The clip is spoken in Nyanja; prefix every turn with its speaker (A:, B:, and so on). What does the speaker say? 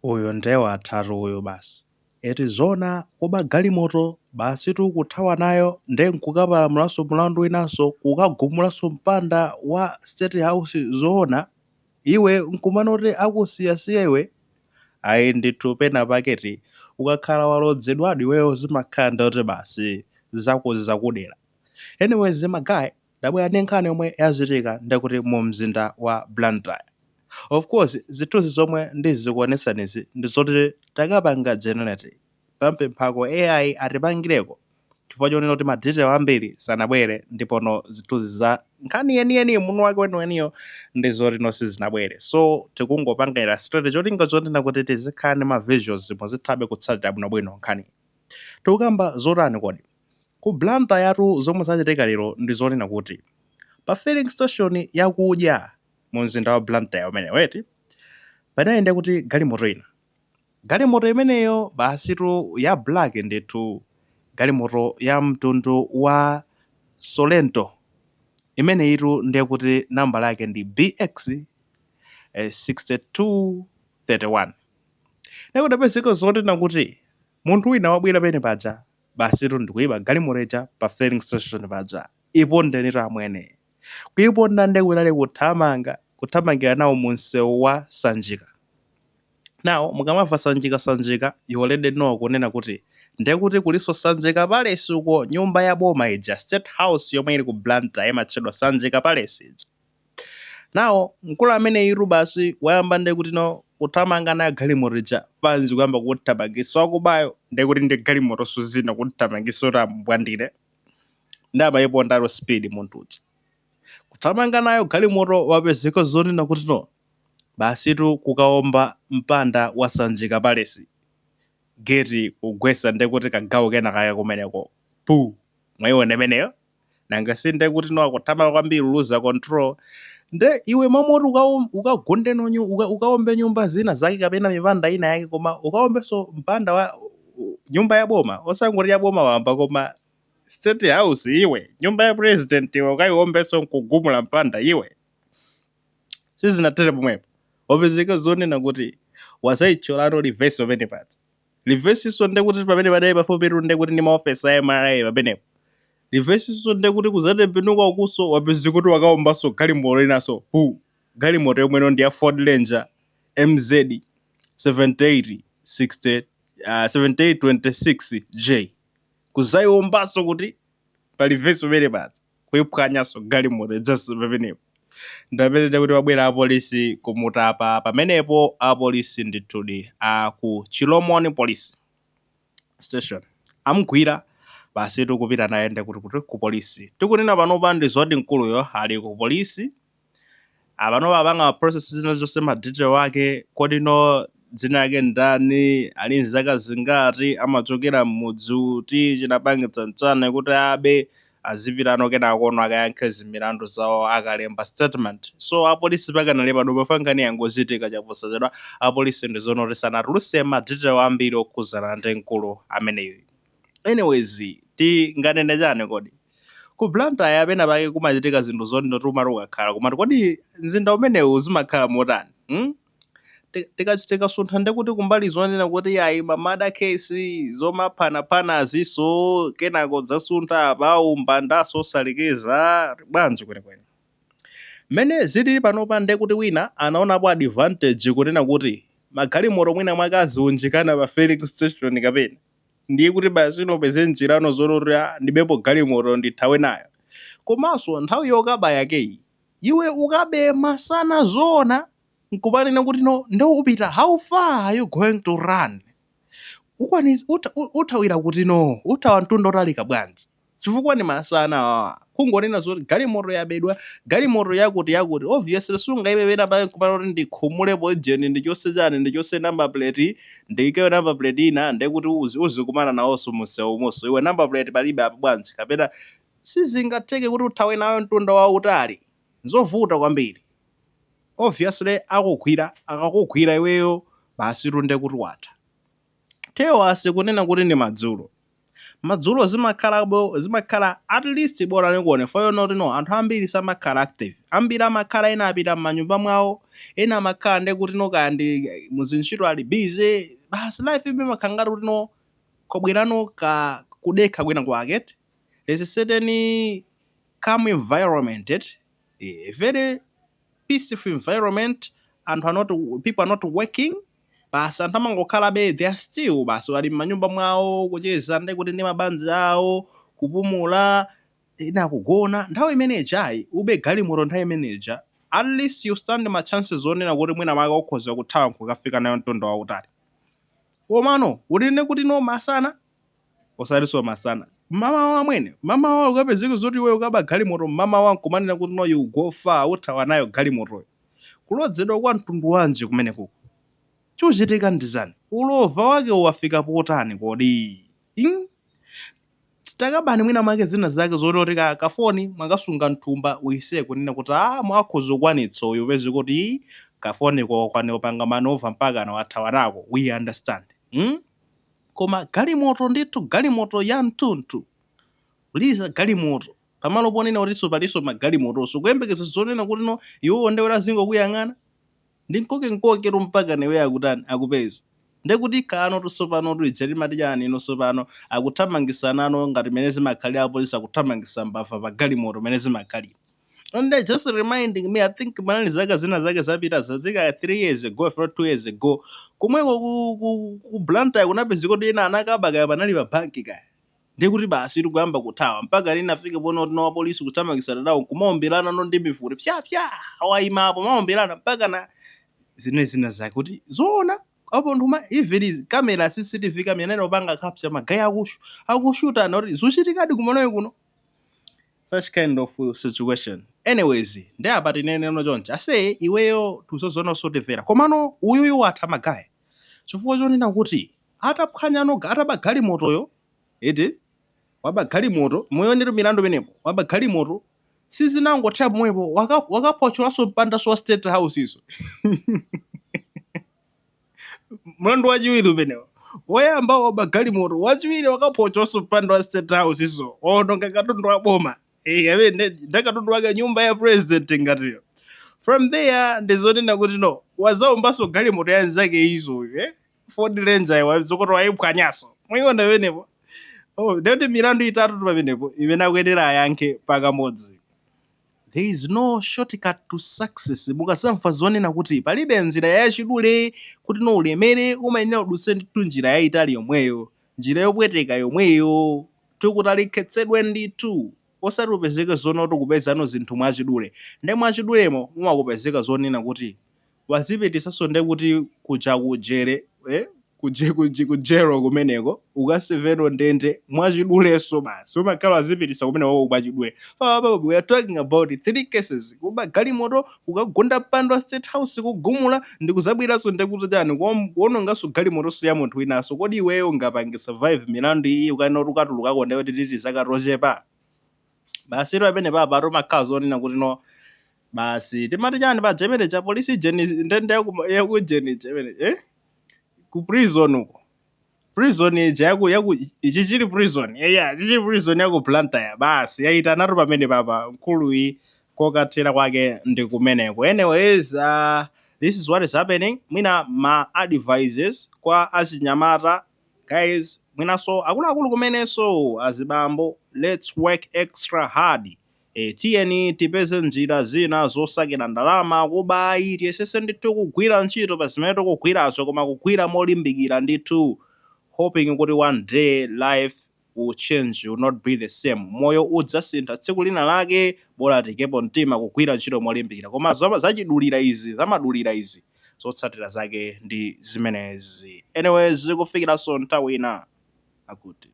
A: Uyu nde wathatu uyu basi. Eti zoona kuba galimoto basitu kuthawa nayo nde nkukapalamulanso mulandu winanso kukagumulanso mpanda wa State House zoona? Iwe nkumanoti akusiyasiya iwe? Ayi ndithu pena paketi ukakhala walodzedwadi iweyo zimakhala ndoti basi zakozi zakudera. Anyways ma guy ndabwera ndi nkhani yomwe yachitika ndekuti mu mzinda wa Blantyre. Of course zithunzi zomwe ndizikuonesanizi ndi zoti takapanga generate tampemphako AI atipangireko chifukwa chonena kuti ma detail ambiri sanabwere ndipono zithunzi za nkhani yeniyeni mutu wake weniweniyo ndi zoti no sizinabwere, so tikungopanga illustrate cholinga chonena kuti tizikhala ndi ma visuals muzithabe kutsatira bwinobwino nkhani. Tikukamba zotani kodi? Ku Blantyre yatu zomwe zachitika lero ndi zonena kuti pa filling station yakudya mu mzinda wa Blantyre umene weti panali kuti galimoto ina, galimoto imeneyo basitu ya black ndithu, galimoto ya mtundu wa Sorento imeneyitu ndiye kuti nambala yake ndi BX 6231. Nekudapezeka zonena kuti munthu wina wabwera pene paja basitu ndikuyiba galimoto ija pa filling station paja. Ipondenitu amwene, kuyiponda nde kunali kuthamanga, kuthamangira nawo mu msewu wa Sanjika. Now mukamamva Sanjika, Sanjika, you already know kunena kuti ndekuti kuliso Sanjika Palace uko, nyumba ya boma ija, State House yomwe ili ku Blantyre imatchedwa Sanjika Palace ija. Now mkulu amene iru basi wayamba ndekuti no kuthamanga nayo galimoto ija, fanzi kuyamba kuthamangisa wakubayo ndekuti ndi galimoto zina kuthamangisa kuti ambwandire ndi amayipondalo speed munthu uja kuthamanga nayo galimoto. Wapezeka zonena kuti no basitu kukaomba mpanda wa Sanjika Palace gate, kugwesa ndekuti kagawo kena kaya kumeneko pu mwayiona imeneyo. Nanga si ndekuti no akuthamanga kwambiri, luza control, nde iwe mamoti ukagunde nonyu ukaombe nyumba zina zake kapena mipanda ina yake, koma ukaombenso mpanda wa nyumba ya boma, osangoti ya boma wamba koma State House iwe, nyumba ya president iwe, ukayiombenso nkugumula mpanda iwe. Sizinatere pomwepo, wapezeka zonena kuti wasayithyolano reverse pamene paja. Reverse iso ndekuti pamene padali pafupitu ndekuti ndi maofesi a MRA pamenepo. Reverse iso ndekuti kuzatembenuka ukuso, wapezeka kuti wakaombanso galimoto inaso pu, galimoto yomweno ndi ya Ford Ranger MZ 78 60 7826 J, kuzayiombanso kuti pa reverse pamene paja, kuyiphwanyanso galimoto idzaso pamenepo. Ndapetete kuti wabwera apolisi kumutapa pamenepo. Apolisi ndithudi a ku Chilomoni Police Station amugwira basi tikupita naye ndekuti kuti ku polisi. Tikunena panopa ndi zoti mkuluyo ali ku polisi apanopa apanga process zina zonse, ma detail ake, kodi no dzina lake ndani, ali nzaka zingati, amachokera m'mudzi uti, chinapangitsa mchana kuti abe, azipitano kenakono akayankhe zimilandu zawo, akalemba statement. So apolisi pakanali pano pafangani yangochitika chaposachedwa, apolisi ndi zonoti sanatuluse ma detail ambiri okhuzana ndi mkulu ameneyu. Anyways, tinganene chani kodi? Ku Blantyre apena pake kumachitika zinthu zoti umati ukakhala kumati kodi mzinda umenewu zimakhala motani, Tikasuntha ndekuti kumbali zonena kuti ayi ma murder case zomaphanaphana aziso, kenako dzasuntha apa umbandaso osalekeza bwanji kwenikweni mmene zilili panopa. Ndekuti wina anaonapo advantage kunena kuti magalimoto mwina mwake aziunjikana pa filling station kapena ndiye kuti basi inopeze njirano zoloti ndibepo galimoto ndithawe nayo. Komanso nthawi yokaba yakeyi, iwe ukabe masana zoona nkumanena kuti no nde upita, how far are you going to run? Ukwanisa uthawira kuti no uthawa mtunda otalika bwanji? Chifukwa ni masana awawa, kungonena zoti galimoto yabedwa, galimoto yakuti yakuti, obviously sungaime pena pake nkumana kuti ndikhumulepo ijeni, ndichose chani, ndichose number plate, ndiyikeyo number plate ina, ndekuti uzikumana nawonso munsewu monso iwe number plate palibe apo bwanji? Kapena sizingatheke kuti uthawe nayo mtunda wautali, nzovuta kwambiri. Obviously akugwira, akakugwira iweyo basi tunde kuti watha. Tell us kunena kuti ndi madzulo. Madzulo zimakhala zimakhala at least bola nikuone foyo noti no anthu ambiri samakhala active. Ambiri amakhala ena apita m'manyumba mwawo, ena amakhala ndi kuti no kaya ndi muzintchito ali busy. Basi, life imakhala ngati kuti no kobwerano ka kudekha kwina kwake. There's a certain calm environment, it a very peaceful environment. Anthu are not, people are not working. Basi, anthu amangokhalabe, they are still, basi, ali m'manyumba mwawo kucheza ndi kuti ndi mabanja awo, kupumula, ena kugona. Nthawi imeneja ube galimoto, nthawi imeneja at least you stand ma chances onena kuti mwina mwake ukhoza kuthawa nkukafika nayo mtunda wautali. Komano unene kuti no masana, osatinso masana, mamawa amwene, mamawa ukapezeka zoti iwe ukaba galimoto mamawa nkumanena kuti no, you go far, uthawa nayo galimotoyo, kulodzedwa kwa mtundu wanji kumene kuko? Chochitika ndizani? Ulova wake wafika potani kodi? Takabani mwina mwake zina zake zoti kafoni mwakasunga mthumba, uyise kunena kuti a mwakhoza kukwanitsa uyu, upeze kuti kafoni kokwane upanga manova mpaka na wathawa nako, we understand, Koma galimoto ndithu, galimoto ya mtunthu, kuliza galimoto pamalo ponena kutinso palinso magalimotonso, kuyembekeza zonena kuti no iwowo ndewera zingokuyang'ana ndi nkokenkoke mpaka newe akutani, akupeza. Ndekuti kano tsopano tuija timati chani ino, tsopano akuthamangisanano ngati mene zimakhalira apolisi akuthamangisa mbava pa galimoto mene zimakhalira. And they just reminding me, I think manali zaka zina zake zapita zadzika 3 years ago, if not 2 years ago, kumweko ku Blantyre kunapezeka kuti ena anakaba, kaya panali pa banki kaya, ndikuti basi tikuyamba kuthawa mpaka linafika pono tino apolisi kuthamangisana nawo, kumaombelana no ndi mifuti, pya pya, awayimapo maombelana mpaka na zine zina zake kuti zoona apo nduma even camera, CCTV camera inali capture ma guy akushutana kuti zochitikadi kumaloyo kuno, such kind of situation. Anyways, ndi apa tinene chonchi, ase iweyo tuzozona sotimvera. Komano uyuyu watha ma guy chifukwa chonena kuti ataphwanya ataba galimotoyo iti, waba galimoto muyonera milandu imenepo, waba galimoto, sizinangothera pomwepo, wakaphwatsulanso mpandaso wa State House iso. Mlandu wachiwiri umenewo. Woyamba waba galimoto, wachiwiri wakaphwatsulanso mpanda wa State House iso, waononga katundu wa boma. Eh, amene ndi katundu wake nyumba ya president ngatiyo. From there ndizonena kuti no wazaumbanso galimoto ya nzake izoyo, eh? Ford Ranger zokuti wayiphwanyaso, mwayiona pamenepo. Oh, ndikuti milandu itatu pamenepo imene akuyenera ayankhe pakamodzi. There is no shortcut to success. Mukasamva zonena kuti palibe njira yachidule kuti no ulemere, umayenera udutse ndithu njira yayitali yomweyo, njira yopweteka yomweyo, tikutalikhetsedwe ndithu, osati upezeke zona kuti kupezano zinthu mwachidule. Nde mwachidulemo mumakupezeka zonena kuti wazipitisanso, nde kuti kuja kujere, eh? Kuje kuje kujero kumeneko ukaseveno ndende mwachiduleso, basi umakhala wazipitisa kumeneko mwachidule. Papa we are talking about three cases: kuba galimoto, kukagunda mpando wa State House kugumula, ndi kuzabweranso ndekuti chani, kuononganso galimotonso ya munthu winanso. Kodi iweyo ungapange survive milandu iyi ukanoti ukatulukako ndekuti titi zaka tochepa? Basi pamene papa tomakhala zonena kuti no basi timati chani pa jemene cha polisi jeni, ndende yakujeni jemene, eh, ku prison uko, prison ija yaku ichi chili prison, yeah, chichili prison yaku Blantyre. Basi yayitanatu pamene papa mkuluyi kokathera kwake ndi kumeneko. Anyways, this is what is happening. Mwina ma advices kwa achinyamata, guys, mwinanso akuluakulu kumenenso azibambo, let's work extra hard. Tiyeni tipeze njira zina zosakira ndalama. Kubayi tiyesese ndithu kugwira ntchito pa zimene tikugwirazo, koma kugwira molimbikira ndithu, hoping kuti one day life will change, will not be the same. Moyo udzasintha tsiku lina lake, bola tikepo mtima kugwira ntchito molimbikira. Koma zachidulira izi, zamadulira izi, zotsatira zake ndi zimenezi. Anyways, kufikiranso nthawi ina akuti.